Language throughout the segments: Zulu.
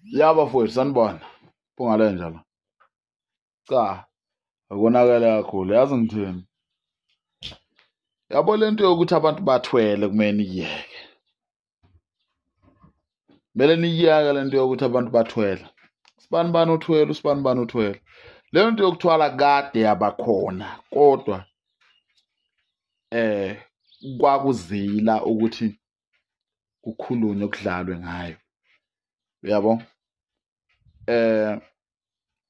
Ya bafowethu, sanibona. Phungale njalo. Cha, akonakele kakhulu. Yazi ngithini? Yabo lento yokuthi abantu bathwele kumele niyeke. Kumele niyeke lento yokuthi abantu bathwele. Sibani bani uthwele, usibani bani uthwele. Leyo nto yokuthwala kade yabakhona kodwa kwakuzila ukuthi kukhulunywe kudlalwe ngayo. Uyabo?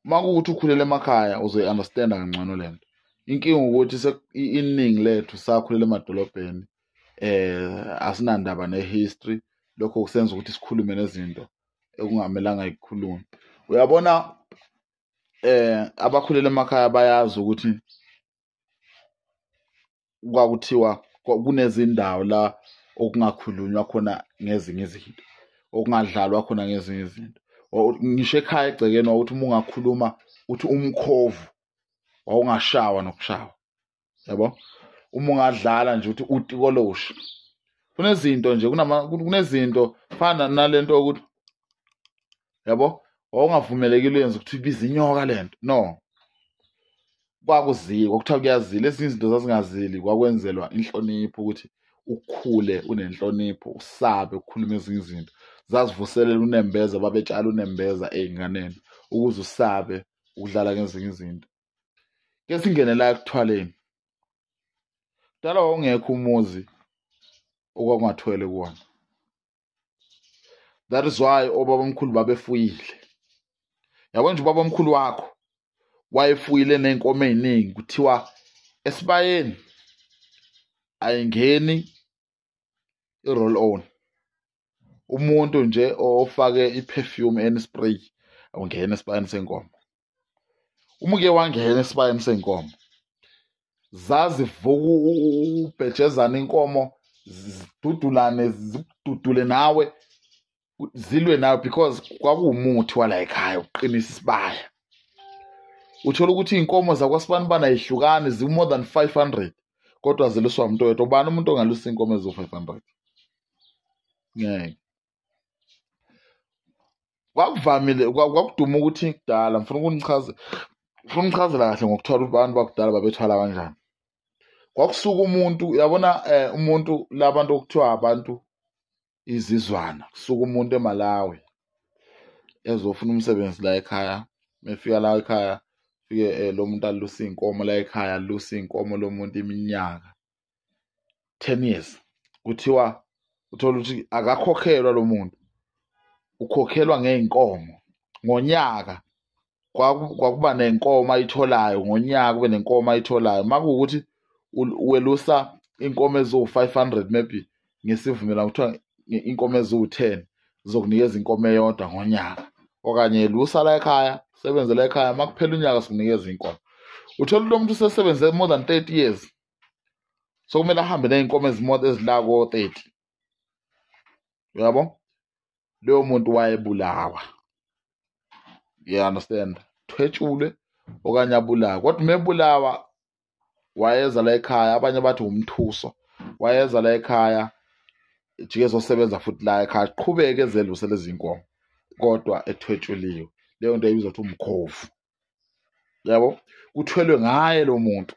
Makuwukuthi ukhulele emakhaya uzoyi-understanda kangcono lento. Inkinga ukuthi iningi lethu sakhulela emadolobheni, asinandaba ne-history. Lokho kusenza ukuthi sikhulume nezinto ekungamelanga yikhulume. Uyabona, abakhulele emakhaya bayazi ukuthi kwakuthiwa kunezindawo la okungakhulunywa khona ngezinye izinto, okungadlalwa khona ngezinye izinto. Ngisho ekhaya egcekeni wawuthi uma ungakhuluma uthi umkhovu wawungashawa nokushawa, yabo. Uma ungadlala nje uthi utikoloshi. Kunezinto nje, kunezinto fana nalento yokuthi, yabo, wawungavumelekile uyenze ukuthi ibize inyoka lento. No, kwakuzikwa kuthiwa kuyazila. Ezinye izinto zazingazili, kwakwenzelwa inhlonipho ukuthi ukhule unenhlonipho, usabe ukukhuluma ezinye izinto. Zazivuselela unembeza, babetshala unembeza ey'nganeni ukuze usabe ukudlala ngezinye izinto. Ke singene la ekuthwaleni. Kudala wawungekho umuzi okwakungathwele kuwona. That is why obabamkhulu babefuyile. Yabo nje ubabamkhulu wakho wayefuyile ney'nkomo ey'ningi, kuthiwa esibayeni ayingeni i-roll on. Umuntu nje ofake i-perfume and spray awungena esibayeni senkomo. Uma uke wangena esibayeni senkomo, zazivuka ubhejezana inkomo, zidudulane, zikududule nawe, zilwe nawe, because kwakuwumuthi wala ekhaya ukuqinisa isibaya. Uthola ukuthi iy'nkomo zakwasibanibani ayihlukani, zi-more than 500, kodwa ziluswa umuntu oyedwa. Ubani umuntu ongalusa iy'nkomo eziwu-500? Ngeke. Kwakuvamile, kwakuduma ukuthi kudala, ngifuna ukunichaza, ngifuna ukunichazela kahle ngokuthwala abantu bakudala babethwala kanjani. Kwakusuka umuntu, uyabona, umuntu labantu okuthiwa abantu izizwana, kusuka umuntu eMalawi ezofuna umsebenzi la ekhaya. Mefika la ekhaya, fike lo muntu alusa iy'nkomo la ekhaya, alusa iy'nkomo lo muntu iminyaka 10 years. Kuthiwa uthola ukuthi akakhokhelwa lo muntu, ukhokhelwa ngey'nkomo ngonyaka. Kwakuba nenkomo ayitholayo ngonyaka, kube nenkomo ayitholayo. Makuwukuthi welusa inkomo eziwu-500, maybe ngesivumelwano kuthiwa inkomo eziwu-10 zokunikeza inkomo eyodwa ngonyaka, okanye elusa la ekhaya, sebenze la ekhaya, makuphela unyaka sikunikeza inkomo. Uthola lo muntu usesebenze more than 30 years, so kumele ahambe ney'nkomo ezila ko-30, uyabo. Leyo muntu wayebulawa, you understand, thwetshulwe okanye abulawe. Kodwa uma ebulawa wayeza la ekhaya, abanye bathi umthuso, wayeza la ekhaya jike ezosebenza futhi la ekhaya, aqhubeke ezeluse lezi nkomo, kodwa ethwetshuliwe. Leyo nto ibizwa ukuthi umkhovu, yabo. Kuthwelwe ngaye lo muntu,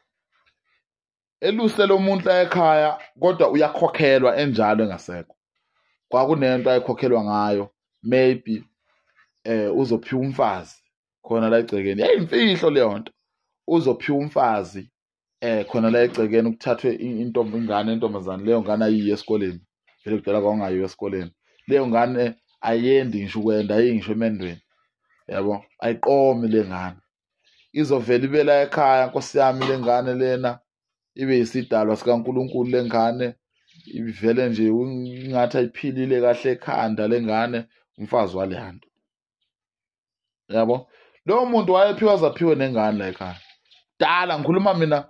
eluse lo muntu la ekhaya, kodwa uyakhokhelwa enjalo engasekho. Kwakunento ayikhokhelwa ngayo, maybe uzophiwa umfazi khona la egcekeni. Yayimfihlo leyo nto, uzophiwa umfazi khona la egcekeni, kuthathwe intombi, ingane entombazane. Leyo ngane ayiye esikoleni, vele kudala kwakungayiwa esikoleni. Leyo ngane ayendi ngisho ukwenda, ayiyi ngisho emendweni, yabo, ayiqomi le ngane. Izovela ibe la ekhaya, nkosi yami, le ngane lena ibe yisidalwa sikaNkulunkulu. Le ngane ivele nje ingathi ayiphilile kahle ekhanda le ngane, umfazi wale nto, yabo. Lowo muntu wayephiwa azaphiwe nengane la ekhaya. Dala ngikhuluma mina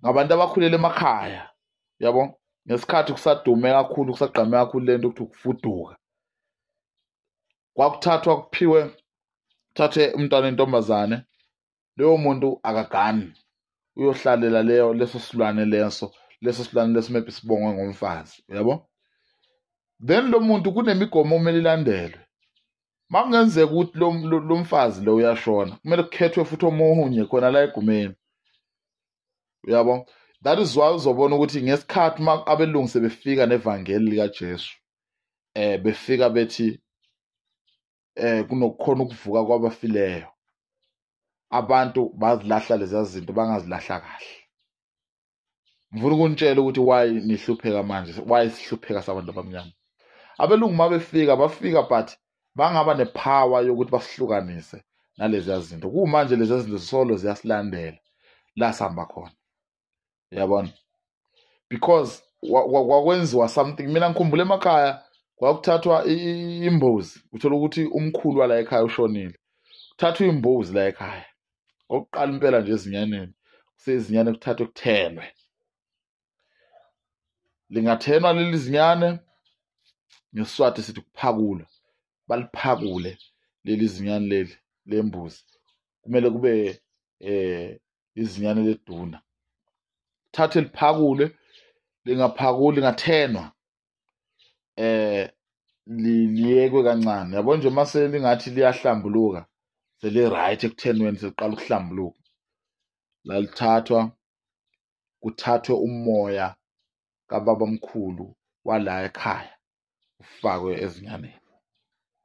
ngabantu abakhulele emakhaya, yabo, ngesikhathi kusadume kakhulu, kusagqame kakhulu lento ukuthi ukufuduka. Kwakuthathwa kuphiwe, kuthathwe umntwana entombazane, leyo muntu akagani, uyohlalela leyo leso silwane leso, leso silwane leso maybe sibongwe ngomfazi, uyabo. Then lo muntu kunemigomo okumele ilandelwe. Makungenzeka ukuthi lo mfazi lo uyashona, kumele kukhethwe futhi omunye khona la egumeni, uyabo. That is why uzobona ukuthi ngesikhathi abelungu sebefika nevangeli likaJesu, befika bethi kunokukhona ukuvuka kwabafileyo, abantu bazilahla lezi zinto, bangazilahla kahle. Ngifuna ukunitshela ukuthi why nihlupheka manje, why sihlupheka sabantu abamnyama. Abelungu mabefika bafika but bangaba nepower yokuthi basihlukanise nalezi zinto. Kumanje lezi zinto solo ziyasilandela la sihamba khona, uyabona, because kwakwenziwa something. Mina ngikhumbula emakhaya kwakuthathwa imbuzi, uthola ukuthi umkhulu wala ekhaya ushonile, kuthathwa imbuzi la ekhaya okuqala impela nje ezinyaneni, kusezinyane kuthathwe kuthenwe, lingathenwa leli zinyane, ngeSiswati sithi kuphakula, baliphakule leli zinyane leli lembuzi, kumele kube izinyane leduna, thathe liphakule, lingaphakuli lingathenwa liyekwe kancane, yabo nje mase lingathi liyahlambuluka, seli right ekuthenweni, seliqala ukuhlambuluka, lalithathwa kuthathwe umoya kababamkhulu wala ekhaya ufakwe ezinyaneni.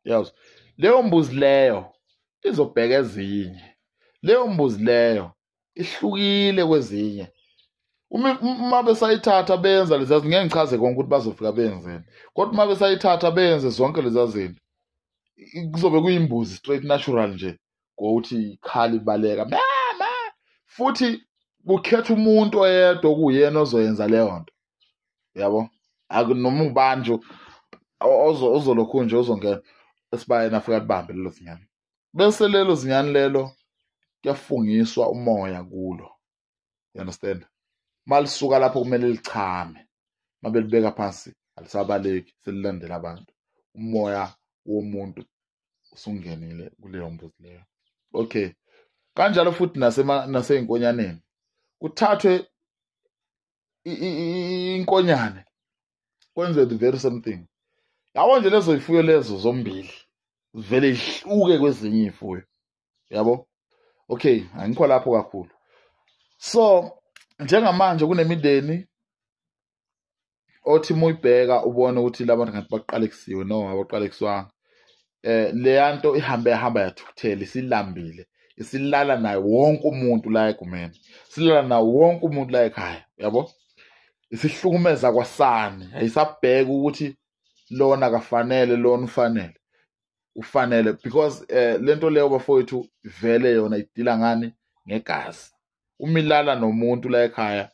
Yazi leyo mbuzi leyo izobheka ezinye, leyo mbuzi leyo ihlukile kwezinye. Uma besayithatha benza lezi zinto, ngeke ngichaze konke ukuthi bazofika benzeni, kodwa uma besayithatha benze zonke lezi zinto, kuzobe kuyimbuzi straight natural nje, ngokuthi ikhala ibaleka mama. Futhi kukhetha umuntu oyedwa okuyena ozoyenza leyo nto, yabo, akunoma ubani nje ozolokhu nje ozongena esibayeni afika libambe lelo zinyane, bese lelo zinyane lelo kuyafungiswa umoya kulo, you understand. Malisuka lapho kumele lichame, mabelibeka phansi alisabaleki, selilandela abantu, umoya womuntu usungenile kuleyo mbuzi leyo. Okay, kanjalo futhi naseyinkonyaneni kuthathwe inkonyane kwenziwe the very same thing. Yabo nje lezo ifuyo lezo zombili vele ihluke kwezinye ifuyo, yabo. Okay, angikho lapho kakhulu. So njengamanje kunemindeni othi muyibheka ubone ukuthi labantu ngathi baqalekisiwe, no abaqalekiswanga. Leya nto ihambe yahamba yathukuthela, isilambile, isilala naye wonke umuntu la egumeni, silala naye wonke umuntu la ekhaya, yabo. Isihlukumeza kwasani, ayisabheka ukuthi lona kafanele, lona ufanele, ufanele, because lento leyo bafowethu vele yona idila ngani, ngegazi. Umilala nomuntu la ekhaya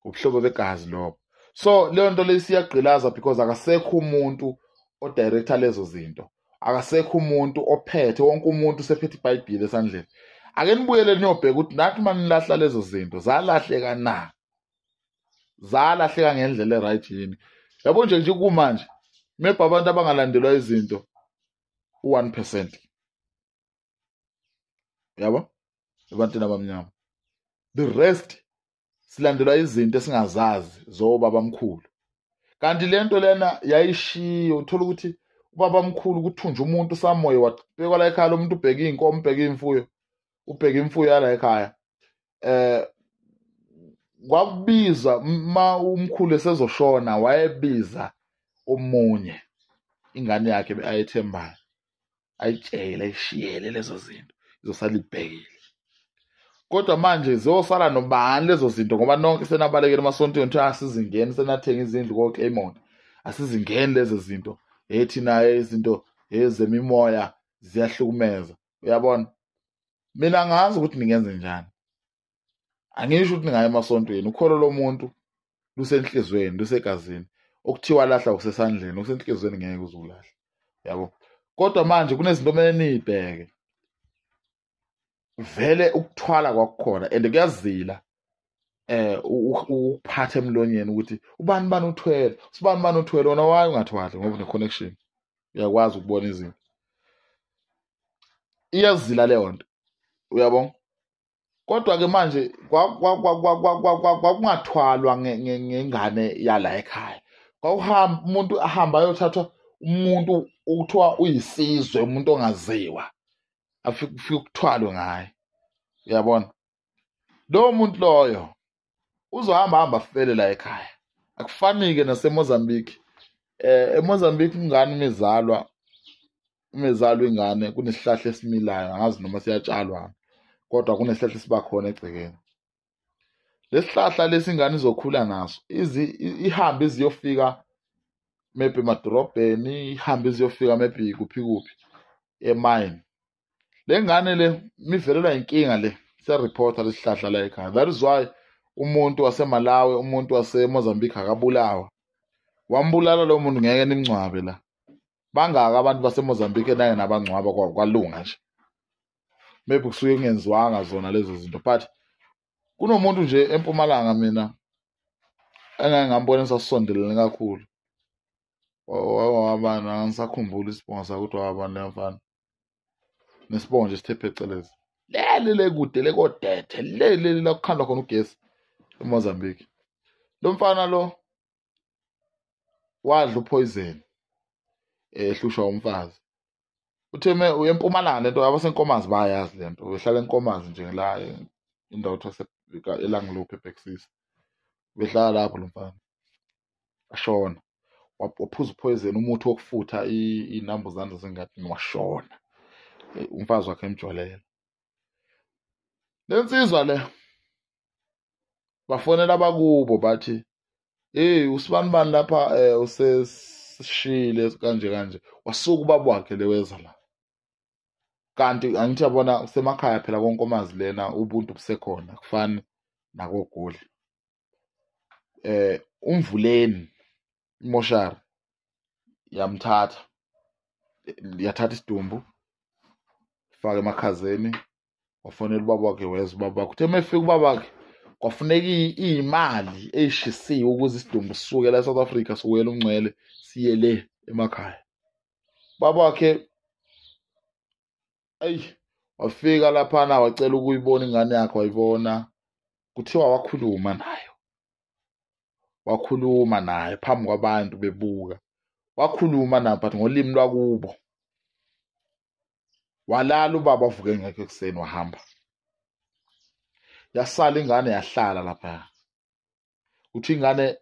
ubuhlobo begazi lobo. So leyo nto lesiyagqilaza because akasekho umuntu odirector lezo zinto, akasekho umuntu ophethe, wonke umuntu usephethe iBhayibheli esandleni. Ake nibuyele niyobheka ukuthi nathi manilahla lezo zinto zalahleka na, zalahleka ngendlela eright yini. Yabo nje nje kumanje maybe abantu abangalandelwa izinto u1%, yabo, ebantwini abamnyama. The rest silandelwa izinto esingazazi zobabamkhulu. Kanti lento lena yayishiyo, uthola ukuthi ubabamkhulu kuthunja umuntu samoya wabekwa la ekhaya, lo muntu ubheka inkomo, ubheka imfuyo, ubheka imfuyo yala ekhaya. Kwakubiza ma umkhulu esezoshona, wayebiza omunye ingane yakhe ayethembayo, ayitshele, ayishiyele lezo zinto, izosala ibhekile. Kodwa manje ziyosala nobani lezo zinto, ngoba nonke senabalekela emasontweni, kuthiwa asizingeni, senathenga izindlu koClaymont, asizingeni lezo zinto, thina izinto ezemimoya ziyahlukumeza, uyabona. Mina ngazi ukuthi ningenze njani, angisho ukuthi ningaye emasontweni, ukholo lomuntu lusenhlizweni, lusegazini, okuthiwa lahla kusesandleni, okusenhlizweni ngeke uzulahla, yabo. Kodwa manje kunezinto okumele niyibheke, vele ukuthwala kwakukhona and kuyazila ukuphatha emlonyeni ukuthi ubani bani uthwele, usibani bani uthwele, wona waye ungathwali ngoba une connection, uyakwazi ukubona izinto, iyazila leyo nto, uyabona. Kodwa ke manje kwakungathwalwa ngengane yala ekhaya, kwakuhamba umuntu ahamba ayothathwa Umuntu ukuthiwa uyisizwe, umuntu ongaziwa, afike ukuthwalwe ngaye. Uyabona, lowo muntu loyo uzohamba hamba afele la ekhaya. Akufanike naseMozambique. eMozambique ingane imizalwa ingane kunesihlahla esimilayo, angazi noma siyatshalwa, kodwa kunesihlahla esibakhona egcekeni. Lesihlahla lesingane izokhula naso, ihambe iziyofika maybe emadorobheni, ihambe iziyofika maybe kuphi kuphi emine. Le ngane le mivelelwa inkinga le, siyareporta lesihlahla la ekhaya. That is why umuntu waseMalawi, umuntu waseMozambique akabulawa. Wambulala lo muntu, ngeke nimngcwabe la. Bangaka abantu baseMozambique naye nabangcwaba kwalunga nje. Maybe kusuke kungenziwanga zona lezo zinto, but kunomuntu nje eMpumalanga mina engake ngambona sasondelene kakhulu. Wabana angisakhumbula isibongo sakhe ukuthi wabani le mfana. Nesibongo nje sithe phecelezi. Lele le kude le kodethe lele la kukhandwa khona ugesi eMozambique. Lo mfana lo wadla upoison ehlushwa umfazi. Uthe me uye eMpumalanga lento, abasenkomazi bayazi lento, uhlala enkomazi nje la indawo ethiwa eLanglophe eBexis. Behlala lapho lo mfana. Ashona. Waphuza upoison, umuthi wokufutha inambuzane zasengadini, washona. Umfazi wakhe emjolela. Lensizwa le bafonela abakubo bathi, "Hey, usibanibani lapha usesishile kanje kanje." Wasuka ubaba wakhe leweza la. Kanti angithi yabona usemakhaya phela konkomazi lena, ubuntu busekhona, kufani nakoGoli. Umvuleni imoshari yamthatha, yathatha isidumbu faka emakhazeni, wafonela ubaba wakhe, weza ubaba wakhe. Uthe mefika ubaba wakhe kwafuneka imali eyishisiwe ukuze isidumbu sisuke la eSouth Africa siwele umngcele siye le emakhaya. Baba wakhe ayi wafika laphana wacela ukuyibona ingane yakhe, wayibona. Kuthiwa wakhuluma nayo, wakhuluma naye phambi kwabantu bebuka, wakhuluma naye but ngolimi lwakubo. Walala ubaba, wavuka ngekho ekuseni wahamba. Yasala ingane yahlala lapha. Uthi ingane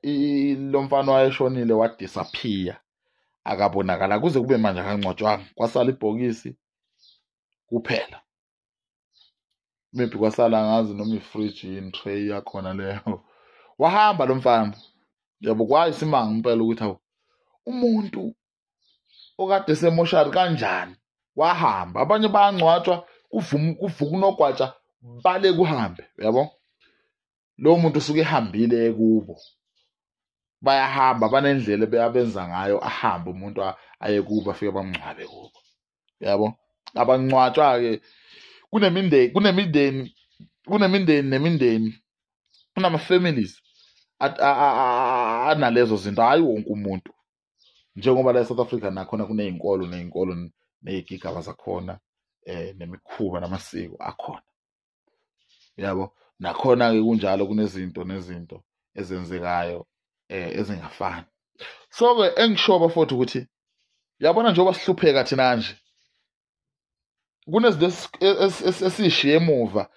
lo mfana wayeshonile wadisappear, akabonakala kuze kube manje, akangcwatshwanga. Kwasala ibhokisi kuphela, maybe kwasala ngazi noma ifridge yini, tray yakhona leyo. Wahamba lo mfana. Yabo, kwayisimanga impela ukuthi awu, umuntu okade semoshari kanjani wahamba. Abanye bayangcwatshwa, kuvuka unogwaja bale kuhambe, uyabo. Lo muntu usuke ehambile kubo, bayahamba banendlela beyabenza ngayo, ahambe umuntu aye kubo, afike bamngcwabe kubo, uyabo. Abangcwatshwa ke kunemindeni nemindeni, kunama families analezo zinto, hayi wonke umuntu. Njengoba la eSouth Africa nakhona kunezinkolo nezinkolo nezigigaba zakhona, nemikhuba namasiko akhona, yabo. Nakhona ke kunjalo, kunezinto nezinto ezenzekayo ezingafani. So ke engishoba futhi ukuthi yabona njengoba sihlupheka thina nje, kunezinto esishiye emuva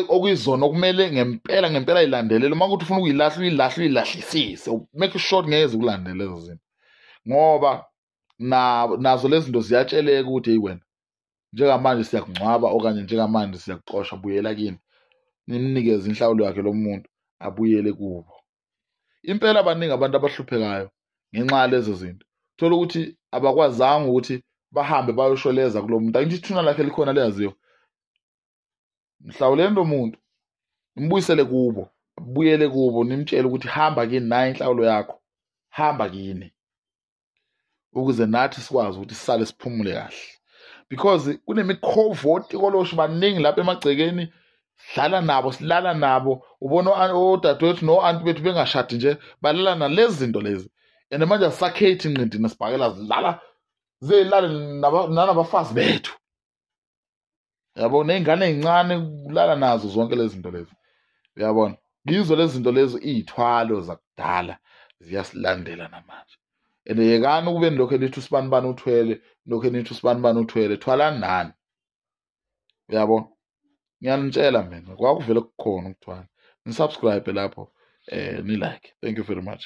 okuyizona okumele ngempela ngempela ilandelele. Uma kuthi ufuna ukuyilahla, uyilahla, uyilahlisise, make sure ngeke ukulandele lezo zinto, ngoba nazo lezi zinto ziyatsheleka ukuthi hey wena njengamanje siyakungcwaba okanye njengamanje siyakuxosha, buyela kini. Nimnikeze inhlawulo yakhe lo muntu abuyele kubo. Impela baningi abantu abahluphekayo ngenxa yalezo zinto. Thola ukuthi abakwazanga ukuthi bahambe bayosholeza kulo muntu, angithi ithuna lakhe likhona leyaziwa. Mhlawuleni lo muntu, nimbuyisele kubo, abuyele kubo, nimtshele ukuthi hamba kini, nayi inhlawulo yakho, hamba kini, ukuze nathi sikwazi ukuthi sisale siphumule kahle. Because kunemikhovoti kolosho baningi lapha emagcekeni, sidlala nabo, silala nabo, ubona odadewethu no-anti bethu bengashadi nje, balala nalezi zinto lezi. And manje asakhethi inqindi nesibhakela, zilala zilale nanabafazi bethu, yabo, ney'ngane ey'ncane kulala nazo zonke lezi zinto lezi, uyabona. Yizo lezi zinto lezo, iy'thwalo zakudala ziyasilandela namanje. And yekani ukube nilokhu nithi usibanibani uthwele, nilokhu nithi usibanibani uthwele, thwalani nani, uyabo? Ngiyanitshela mina, kwakuvele kukhona ukuthwala. Nisubscribe lapho, ni-like. Thank you very much.